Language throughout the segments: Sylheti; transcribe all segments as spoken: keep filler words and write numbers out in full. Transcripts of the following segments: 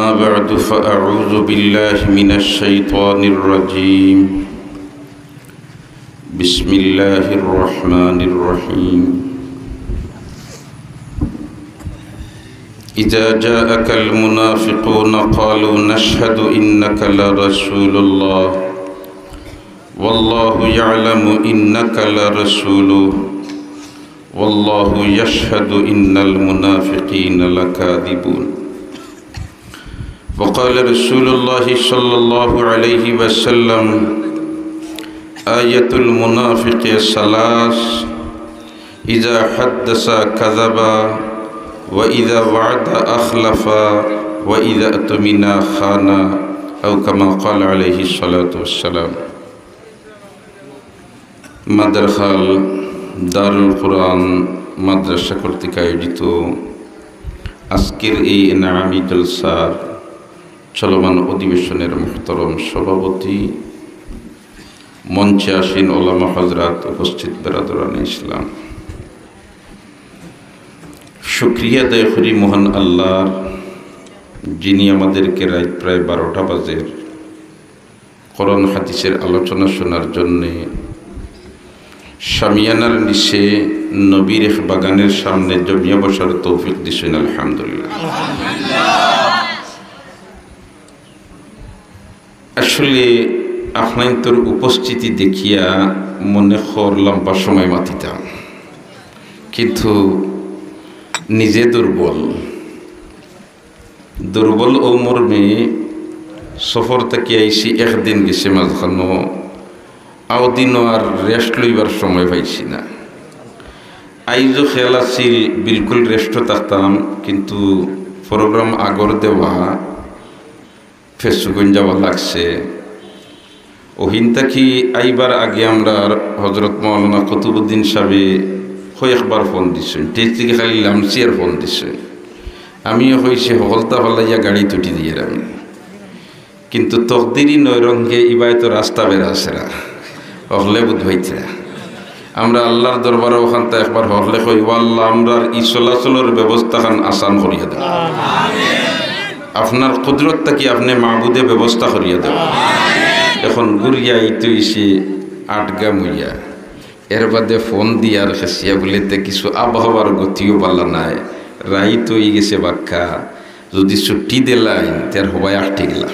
أما بعد، فأعوذ بالله من الشيطان الرجيم. بسم الله الرحمن الرحيم. إذا جاءك المنافقون قالوا نشهد إنك لرسول الله والله يعلم إنك لرسوله والله يشهد إن المنافقين لكاذبون. وقال رسول الله صلى الله عليه وسلم: آية المنافق ثلاث، إذا حدث كذب، وإذا وعد أخلف، وإذا اؤتمن خان، أو كما قال عليه الصلاة والسلام. মাদারখাল দারুল কোরআন মাদ্রাসা কর্তৃক আয়োজিত আজকের এই এনামি জলসার চলমান অধিবেশনের মুহতরম সভাপতি, মঞ্চে আসীন ওলামা হযরত, উপস্থিত বেরাদরানে ইসলাম, শুকরিয়া আদায় করি মহান আল্লাহর, যিনি আমাদেরকে রাত প্রায় বারোটা বাজের কোরআন হাদিসের আলোচনা শোনার জন্যে শামিয়ানার নিচে নবীর এক বাগানের সামনে জমিয়া বসার তৌফিক দিছেন, আলহামদুলিল্লাহ। আসলে আপনাইন্তর উপস্থিতি দেখিয়া মনে কর লম্বা সময় মাতিতাম, কিন্তু নিজে দুর্বল। দুর্বল অউ মর্মে সফর থাকি আইছি, একদিন গেছে মাঝখানো, আউ দিনও আর rest লইবার সময় পাইছি না। আইজও খেয়াল আছিল বিলকুল rest-ও থাকতাম, কিন্তু program আগর দেওয়া, ফেঞ্চুগঞ্জ যাওয়া লাগছে। অউ হিন থাকি আইবার আগে আমরার হযরত মাওলানা কুতুবউদ্দিন সাবে কয়েকবার ফোন দিছইন, টেস্ট থাকি খালি লামছিয়ার ফোন দিছইন। আমিও কইছি, হকলতা ফালাইয়া গাড়িত উঠি দিয়ার আমি। কিন্তু তকদিরি নয় রঙে ইবায় তো রাস্তা বেড়া আছে না, হকলে বুধ ভাইতরা। আমরা আল্লাহর দরবারে অখানতা একবার হকলে কই, "ও আল্লাহ, আমরার ই চলাচলর ব্যবস্থাখান আসান করিয়া দেও।" আপনার কুদরত থাকি আপনে মাবুদে ব্যবস্থা করিয়া দেও। এখন ঘুরিয়া আইতে অইছে আটগাম অইয়া। এর বাদে ফোন দিয়ার খেছিয়া বুলে তে কিছু আবহাওয়ার গতিও বালা নাই, রাইত অইগেছে বাক্কা, যুদি ছুটি দিলাইন, তে আর হবায় আটকি গেলাম।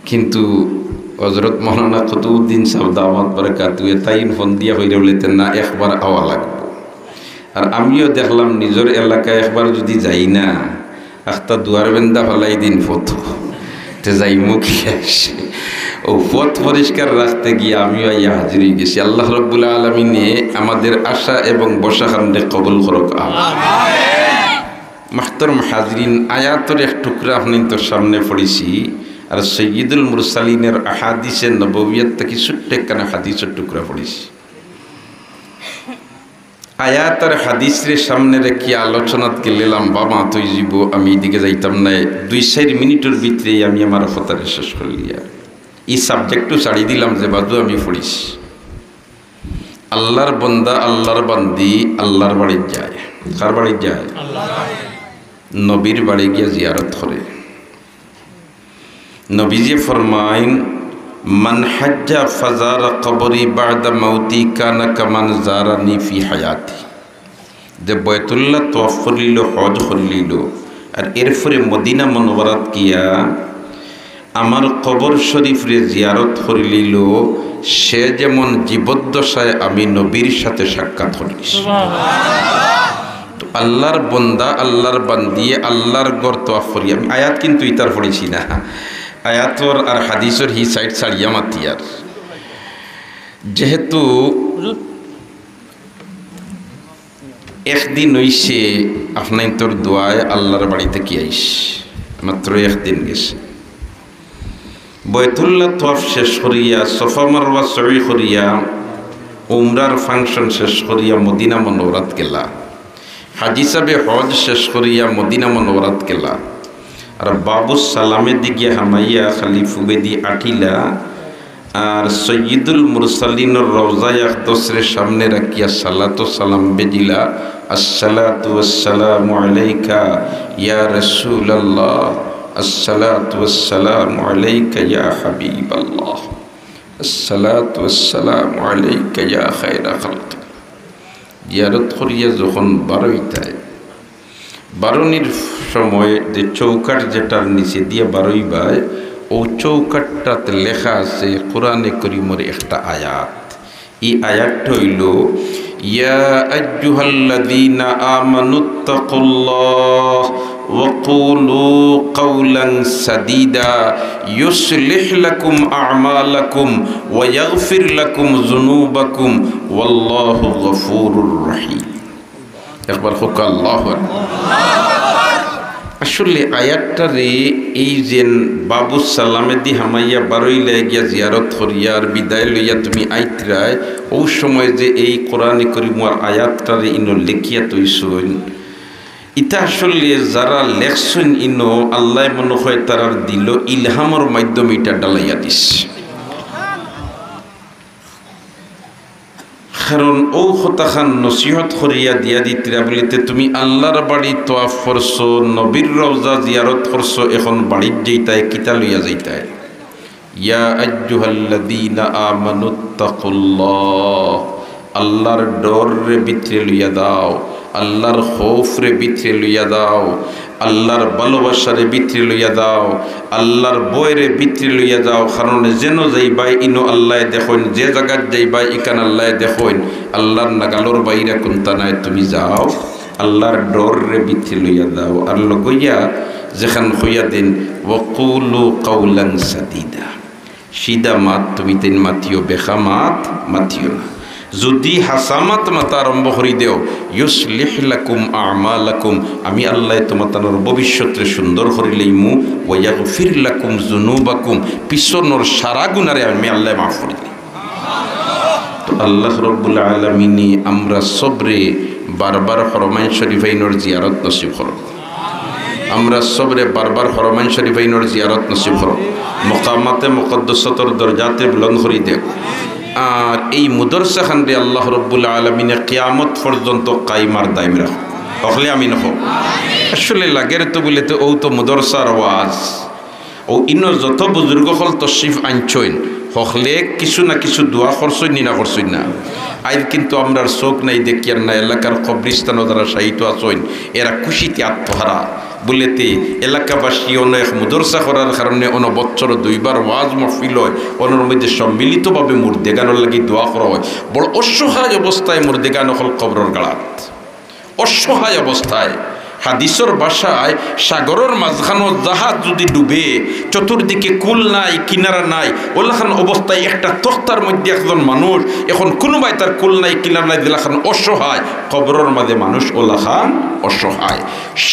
কিন্তু হযরত মাওলানা কুতুবউদ্দিন সাব দামাত বারাকাতুহু তাইন ফোন দিয়া কইরা বুলে তে না, একবার আওয়া লাগবো। আর আমিও দেখলাম নিজর এলাকায় একবার যুদি যাই না, আখতা দুয়ার বেন্দা ফালাই দিন পথ, তে যাইমু কিলা? অউ পথ পরিষ্কার রাখতে গিয়া আমিও আইয়া হাজির অইগেছি। আল্লাহ রাব্বুল আলামিনে আমাদের আসা এবং বসাখানরে কবুল করউক, আমিন। মুহতরম হাজিরিন, আয়াতর এক টুকরা আপনাইন্তর সামনে পড়ছি, আর সৈয়দুল মুরসালিনের আহাদিসে নববিয়াত থাকি ছোট্ট একখানা হাদিসর টুকরা পড়ছি। আয়াত আর হাদিসরে সামনে রাখিয়া আলোচনাত গেলে লম্বা মাত অইযিবো, আমি ইদিকে যাইতাম নায়। দুই চাইর মিনিটর ভিতরেই আমি আমার কথারে শেষ করিলিয়ার। ই subject-ও ছাড়ি দিলাম যে বাদু আমি পড়ছি। আল্লাহর বন্দা, আল্লাহর বান্দি আল্লাহর বাড়িত যায়। কার বাড়িত যায়? নবীর বাড়ি গিয়া জিয়ারত করে। নবীজি ফরমাইন, "মান হাজ্জা ফাজারা কবরি বা'দা মাউতি কানা কামান জারানি ফি হায়াতি।" যে বয়তুল্লাহ তওয়াফ করিলিলো, হজ করিলিলো, আর এরপরে মদিনা মুনাওয়ারাত গিয়া আমার কবর শরীফরে জিয়ারত করিলিলো, সে যেমন জীবদ্দশায় আমি নবীর সাথে সাক্ষাৎ করিলিছি। তো আল্লাহর বন্দা, আল্লাহর বান্দিয়ে আল্লাহর ঘর তওয়াফ করি। আমি আয়াত কিন্তু ইতার পড়ছি না, আয়াতর আর হাদিসর হি side ছাড়িয়া মাতিয়ার। যেহেতু একদিন অইছে আপনাইন্তর দোয়ায় আল্লাহর বাড়ি থাকি আইছি, মাত্র একদিন গেছে। বয়তুল্লাহ তওয়াফ শেষ করিয়া, সফা মারওয়া সই করিয়া, উমরার function শেষ করিয়া মদিনা মুনাওয়ারাত গেলা। হাজি সাবে হজ শেষ করিয়া মদিনা মুনাওয়ারাত গেলা। আর বাবু সালামেদি গিয়া হামাইয়া খালি ফুবেদি আটিলা। আর সৈয়দুল মুরসালিনর রওজায়ে আকদসরে সামনে রাখিয়া সালাত ও সালাম বেজিলা, "আসসালাতু ওয়াসসালামু আলাইকা ইয়া রাসূলাল্লাহ, الصلاة والسلام عليك يا حبيب الله. الصلاة والسلام عليك يا خير خلق. জিয়ারত করিয়া যখন বারইতায়, বারনির সময় যে চৌকাঠ যেটার নিচে দিয়া বারইবায়, অউ চৌকাঠটাত লেখা আছে কোরআনে করিমর একটা আয়াত। ই আয়াতটা অইলো, يا أيها الذين آمنوا اتقوا الله وقولوا قولا سديدا يصلح لكم أعمالكم ويغفر لكم ذنوبكم والله غفور رحيم. একবার কউক্কা আল্লাহু আকবার। আসলে আয়াতটারে এই যেন বাবুস সালামেদি হামাইয়া বারইলায় গিয়া জিয়ারত করিয়া আর বিদায় লইয়া তুমি আইতরায়, অউ সময় যে এই কোরআনে করিমর আয়াতটারে ইনো লেখিয়া থইছইন, ইতা আসলে যারা লেখছইন ইনো আল্লায় মনে হয় তারার দিলো ইলহামর মাধ্যমে ইটা ডালাইয়া দিছে। কারণ অউ কথাখান নসিহত করিয়া দিয়া দিতরা বুলিতে, তুমি আল্লাহর বাড়ি তওয়াফ করছো, নবীর রওজা জিয়ারত করছো, এখন বাড়িত যাইতায়, কিতা লইয়া যাইতায়? يا أيها الذين آمنوا اتقوا الله, আল্লাহর ডররে ভিতরে লইয়া যাও, আল্লাহর খৌফরে ভিতরে লইয়া যাও, আল্লাহর ভালোবাসারে ভিতরে লইয়া যাও, আল্লাহর ভয়রে ভিতরে লইয়া যাও। কারণ যেনো যাইবায় ইনো আল্লায় দেখইন, যে জাগাত যাইবায় ইখান আল্লায় দেখইন। আল্লাহর নাগালর বাইরে কুন্তা নাই, তুমি যাও, আল্লাহর ডররে ভিতরে লইয়া যাও। আর লগইয়া যেখান কইয়া দিন, وقولوا قولا سديدا, সিধা মাত তুমি তাইন মাতিও, বেকা মাত মাতিও না। যুদি হাছা মাত মাতা আরম্ভ করি দেও, يصلح لكم أعمالكم, আমি আল্লায় তুমাতানর ভবিষ্যতরে সুন্দর করি লইমু, ويغفر لكم ذنوبكم, পিছনর সারা গুনারে আমি আল্লায় মাফ করি দিমু। তো আল্লাহ রব্বুল আলামিনে আমরা সবরে বারবার হরমাইন শরীফাইনর জিয়ারত নসিব করো। আমরা সবরে বারবার হরমাইন শরীফাইনর জিয়ারত নসিব করো। মকামাতে মুকদ্দসাতর দরজাতে বুলন্দ করি দেও। আর এই মুদরসাখানরে আল্লাহ রব্বুল আলামিনে কিয়ামত পর্যন্ত কায়েম আর দায়েম রাখো। হকলে আমিন কও। আসলে লাগের তো বুলিতে অউ তো মুদরসার ওয়াজ। অউ ইনো যত বুজুর্গ অকল তশরিফ আনছইন, হকলে কিছু না কিছু দোয়া করছইন নি না করছইন না? আইজ কিন্তু আমরার চউখ নাই দেখিয়ার না, এলাকার কবরিস্তানো যারা শায়িত আছইন, এরা খুশিতে আত্মহারা। বুলিতে এলাকাবাসী অনো এক মুদরসা করার কারণে অনো বছরো দুইবার ওয়াজ মাহফিল অয়, অনর মধ্যে সম্মিলিতভাবে মুর্দেগানর লাগি দোয়া করা অয়। বড় অসহায় অবস্থায় মুর্দেগান অকল কবরর গাড়াত। অসহায় অবস্থায়, হাদিসর ভাষায় সাগরর মাঝখানো জাহাজ যুদি ডুবে, চতুর্দিকে কুল নাই, কিনারা নাই, অলাখান অবস্থায় একটা তক্তার মধ্যে একজন মানুষ, এখন কুনুবায় তার কুল নাই, কিনারা নাই, যেলাখান অসহায়, কবরর মাঝে মানুষ অলাখান অসহায়।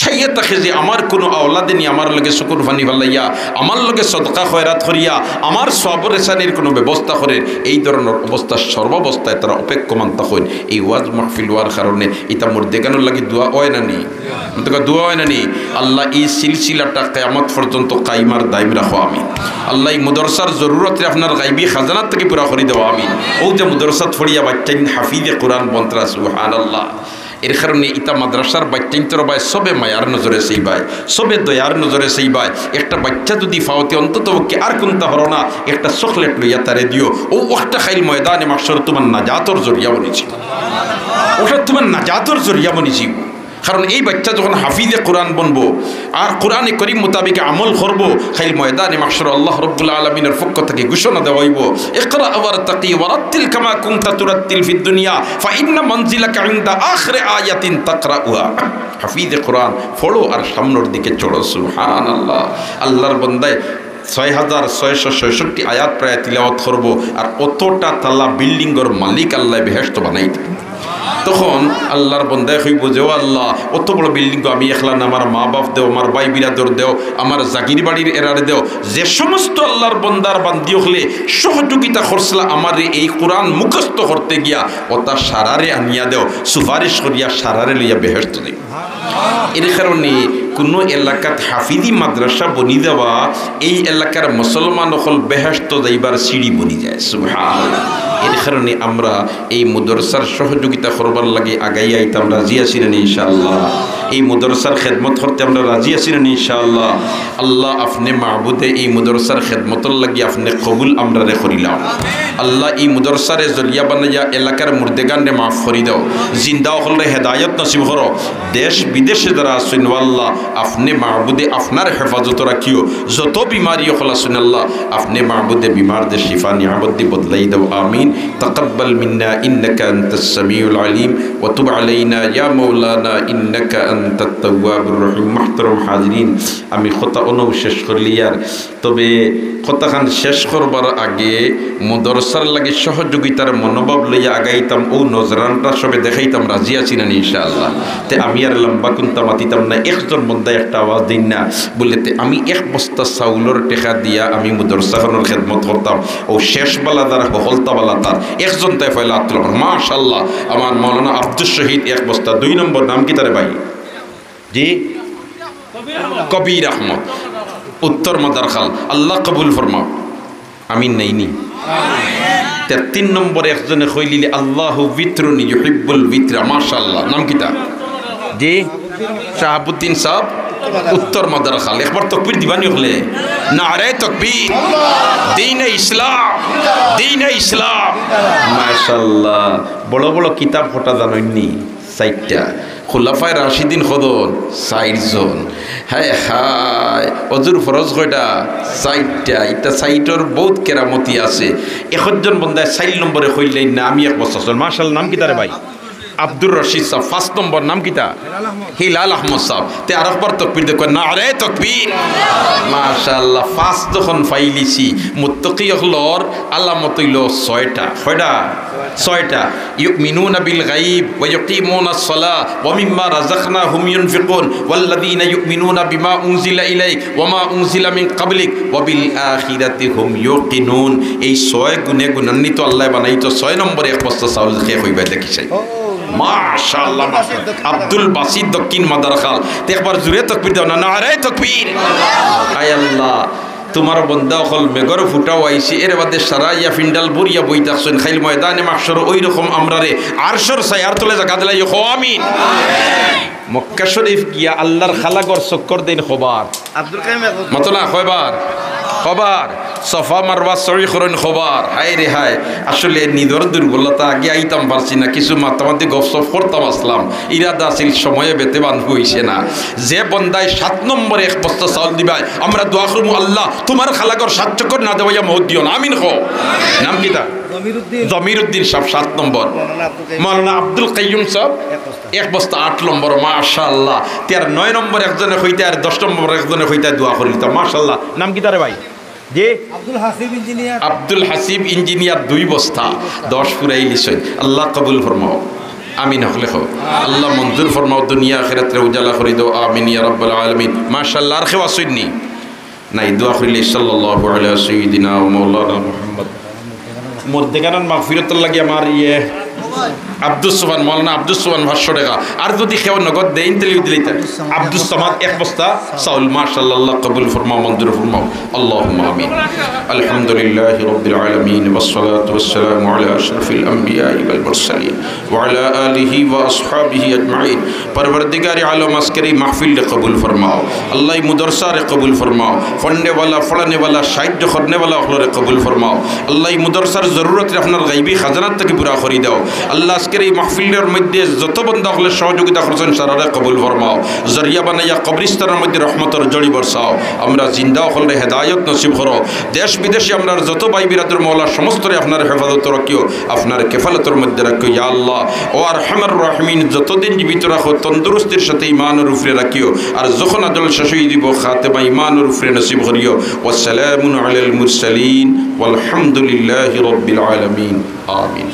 চাইয়া থাকে যে আমার কুনু আওলাদে নি আমার লগে চকুর পানি ফালাইয়া, আমার লগে সদকা খয়রাত করিয়া, আমার সওয়াবর এহসানির কুনু ব্যবস্থা করের, এই ধরনর অবস্থা সর্বাবস্থায় তারা অপেক্ষমান থাকইন। এই ওয়াজ মাহফিল অওয়ার কারণে ইতা মুর্দেগানর লাগি দোয়া অয় না নি? অন্তত দোয়া অয় না নি? আল্লাহ এই সিলসিলাটা কিয়ামত পর্যন্ত কায়েম আর দায়েম রাখো, আমিন। আল্লাহ এই মুদরসার জরুরতরে আপনার গাইবি খাজানা থাকি পুরা করি দেও, আমিন। অউ যে মুদরসাত পড়িয়া বাইচ্চাইন হাফিজে কুরআন বনতরা, সুবহানাল্লাহ। এর কারণে ইতা মাদ্রাসার বাইচ্চাইন্তর বায় সবে মায়ার নজরে চাইবায়, সবে দয়ার নজরে চাইবায়। একটা বাইচ্চা যুদি পাও তে অন্তত পক্ষে আর কুন্তা হরো না, একটা চকলেট লইয়া তারে দিও। অউ একটা কাইল ময়দানে মাহশর তুমার নাজাতর জরিয়া বনিছে। অটা তুমার নাজাতর জরিয়া বনিছে। কারণ এই বাইচ্চা যখন হাফিজে কুরআন বনবো আর কুরআনে করিম মোতাবিক আমল করবো, কাইল ময়দানে মাহশর আল্লাহ রব্বুল আলামিনর পক্ষ থাকি ঘোষণা দেওয়া অইবো, اقرأ وارتق ورتل كما كنت ترتل في الدنيا فإن منزلك عند آخر آية تقرأها। হাফিজে কুরআন পড়ো আর সামনর দিকে চড়ো। সুবহানাল্লাহ। আল্লাহর বন্দায় ছয় হাজার ছয়শো ছয়ষট্টি আয়াত প্রায় তিলাওয়াত করবো, আর অতটা তালা বিল্ডিংর মালিক আল্লায় বেহেশত বানাই দিবো। তখন আল্লাহর বন্দায় কইবো যে, "ও আল্লাহ, অত বড় বিল্ডিং তো আমি একলা না, আমার মা বাপ দেও, আমার ভাই বিরাদর দেও, আমার জাগির বাড়ির এরারে দেও।" যে সমস্ত আল্লাহর বন্দার বান্দি অকলে সহযোগিতা করছিলা আমারে এই কুরআন মুখস্থ করতে গিয়া, অতা সারারে আনিয়া দেও, সুপারিশ করিয়া সারারে লইয়া বেহেশত দেও। এর কারণে কুনু এলাকাত হাফিজি মাদ্রাসা বনি যাওয়া, এই এলাকার মুসলমান অকল বেহেশত যাইবার সিঁড়ি বনি যায়। সুবহানাল্লাহ। এর কারণে আমরা এই মুদরসার সহযোগিতা করবার লাগি আগাই আইতাম রাজি আছি না নি ইনশাআল্লাহ? এই মুদরসার খেদমত করতে আমরা রাজি আছি না নি ইনশাআল্লাহ? আল্লাহ, আপনে মাবুদে এই মুদরসার খেদমতর লাগি আপনে কবুল আমরারে করিলাও। আল্লাহ, এই মুদরসারে জরিয়া বানাইয়া এলাকার মুর্দেগানরে মাফ করি দাও, জিন্দা অকলরে হেদায়ত নসিব করো। দেশ বিদেশে যারা আছইন, ও আল্লাহ, আপনে মাবুদে আপনার হেফাজত রাখিও। যত বিমারি অকল আছইন আল্লাহ, আপনে মাবুদে বিমারদের শিফা নিয়ামত দি বদলাই দাও। আমিন। তাকাব্বাল মিন্না ইন্নাকা আনতাস সামিউল আলিম ওয়া তুব আলাইনা ইয়া মাওলানা ইন্নাকা আনতাত তাওয়াবুর রহিম। মুহতারাম হাজিরিন, আমি কথা অনউ শেষ করলিয়ার। তবে কথাখান শেষ করবার আগে মুদরসার লাগি সহযোগিতার মনোভাব লইয়া আগাইতাম, অউ নজরানাটা সবে দেখাইতাম, রাজি আছি না নি ইনশাআল্লাহ? তে আমি আর লম্বা কুন্তা মাতিতাম না, একজন বন্দায় একটা আওয়াজ দিন না, বুলে, "তে আমি এক বস্তা চাউলর টেকা দিয়া আমি মুদরসাখানর খেদমত করতাম, অউ শেষ বালা তার, হকলতা বালা তার।" একজন তাই পয়লা আত তুলো। মাশাআল্লাহ, আমার মাওলানা আব্দুস শহীদ এক বস্তা, দুই নম্বর নাম কিতা রে ভাই? জি, কবির আহমদ, উত্তর মাদারখাল, আল্লাহ কবুল ফরমাও। আমিন নাইনি? তে তিন নম্বরে একজনে কইলিলে, "আল্লাহু বিত্রুন ইউহিব্বুল বিত্রা।" মাশাআল্লাহ, নাম কিতা? জি, শাহাবুদ্দিন সাহেব, উত্তর মাদারখাল। একবার তকবির দিবানি অকলে? নারায়ে তকবির, দ্বীনে ইসলাম, দ্বীনে ইসলাম। মাশাআল্লাহ, বড় বড় কিতাব কটা জানইননি? চাইরটা। খুলাফায়ে রাশিদিন কয়জন? চাইরজন। হায় হায়, অজুর ফরজ কয়টা? চাইরটা। ইতা চাইরটার বউত কেরামতি আছে। একজন বন্দায় চাইর নম্বরে কইলাইন না, আমি এক বস্তা চাউল। মাশাআল্লাহ, নাম কিতা রে ভাই? আব্দুর রশিদ সাহেব, পাঁচ নম্বর, নাম কিতা? হিলাল আহমদ সাহেব। তে আরকবার তকবির দেউক্কা, নারায়ে তকবির। মাশাআল্লাহ, পাঁচ যখন পাইলিছি, মুত্তাকি অকলর আলামত অইলো ছয়টা। কয়টা? ছয়টা। يؤمنون بالغيب ويقيمون الصلاة ومما رزقناهم ينفقون والذين يؤمنون بما أنزل إليك وما أنزل من قبلك وبالآخرة هم يوقنون। এই ছয় গুণে গুণান্বিত আল্লায় বানাইতো ছয় নম্বরে এক বস্তা চাউল। কে কইবা দেখি চাই? মাশাআল্লাহ, মাশাআল্লাহ। আব্দুল বাসিত দক্ষিণ মাদারখাল। তে একবার জুরে তকবির দেও না, নারায়ে তকবির। আয় আল্লাহ, তুমার বন্দা অকল মেঘর ফুটাও আইছে, এর বাদে সারা ইয়া ফিন্ডাল ভরিয়া বই থাকছইন, খাইল ময়দানে মাহশর ওই রকম আমরারে আরশর ছায়ার তলে জাগা দিলাইও, কও আমিন। মক্কা শরীফ গিয়া আল্লাহর খালাঘর চক্কর দেইন কবার? আব্দুল কাইম এক বস্তা। মাতো না, কয়বার? কবার? সফা মারওয়া সই করইন কবার? হায় রে হায়, আসলে নিজর দুর্বলতা, আগে আইতাম পারছি না, কিছু মাতামাতি গফসফ করতাম আছলাম, ইরাদা আছিল সময়ে বেতে বান্ধব অইছে না। যে বন্দায় সাত নম্বরে এক বস্তা চাউল দিবায়, আমরা দোয়া করমু, "আল্লাহ, তুমার খালাঘর সাত চক্কর না দেওয়াইয়া মউত দিও না।" আমিন কও। নাম কিতা? জমিরুদ্দিন। জমিরুদ্দিন সাহেব সাত নম্বর। মাওলানা আব্দুল কাইয়ুম। মাওলানা আব্দুল কাইয়ুম সাহেব এক বস্তা। এক বস্তা আট নম্বর। মাশাআল্লাহ। তে আর নয় নম্বর একজনে কইতা, আর দশ নম্বর একজনে কইতা, দোয়া করিলিতা। মাশাআল্লাহ। নাম কিতা রে ভাই? জি? আব্দুল হাসিব ইঞ্জিনিয়ার। আব্দুল হাসিব ইঞ্জিনিয়ার দুই বস্তা। দুই বস্তা। দশ ফুরাইলিছইন। আল্লাহ কবুল ফরমাও। আমিন হকলে কও। আল্লাহ মঞ্জুর ফরমাও, দুনিয়া আখিরাতরে উজালা করি দেও। আমিন ইয়া রাব্বাল আলামিন। মাশাআল্লাহ, আর কেউ আছইন নি? নাই, দোয়া করিলে সাল্লাল্লাহু আলা সাইয়্যিদিনা ওয়া মাওলানা মুহাম্মদ। মুর্দেগানর মাগফিরাতর লাগি আমার ইয়ে আব্দুস সোবহান, মাওলানা আব্দুস সোবহান পাঁচশো টেকা। আর যুদি কেউ নগদ দেইন, তাইলে দিলিতা। আব্দুস সামাদ এক বস্তা চাউল, মাশাআল্লাহ, আল্লাহ কবুল ফরমাও, মঞ্জুর ফরমাও। আল্লাহুম্মা আমিন। আলহামদুলিল্লাহি রাব্বিল আলামিন, ওয়াসসালাতু ওয়াসসালামু আলা আশরাফিল আম্বিয়াই ওয়াল মুরসালিন, ওয়া আলা আলিহি ওয়া আসহাবিহি আজমাইন। পরওয়ারদিগারে আলম, আজকের এই মাহফিলরে কবুল ফরমাও। আল্লাহ, এই মুদরসারে কবুল ফরমাও। পড়নেওয়ালা, পড়ানেওয়ালা, সাহায্য করনেওয়ালা অকলরে কবুল ফরমাও। আল্লাহ, এই মুদরসার জরুরতরে আপনার গাইবি খাজানার থাকি পুরা করি দাও। আল্লাহ, আজকের এই মাহফিলর মধ্যে যত বন্দা অকলে সহযোগিতা করছইন, সারারে কবুল ফরমাও। জরিয়া বানাইয়া কবরিস্তানর মধ্যে রহমতর জড়ি বরসাও। আমরা জিন্দা অকলরে হেদায়ত নসিব করো। দেশ বিদেশে আমরার যত ভাই বিরাদর মওলা, সমস্তরে আপনার হেফাজত রাখিও, আপনার কেফালতর মধ্যে রাখিও। ইয়া আল্লাহ, ও আরহামার রাহিমিন, যতদিন জীবিত রাখো, তন্দুরুস্তির সাথে ইমানর উপরে রাখিও। আর যখন আজল শেষ অই দিবো, খাতেমা ইমানর উপরে নসিব করিও। ওয়াসসালামুন আলাল মুরসালিন, ওয়ালহামদুলিল্লাহি রাব্বিল আলামিন। আমিন।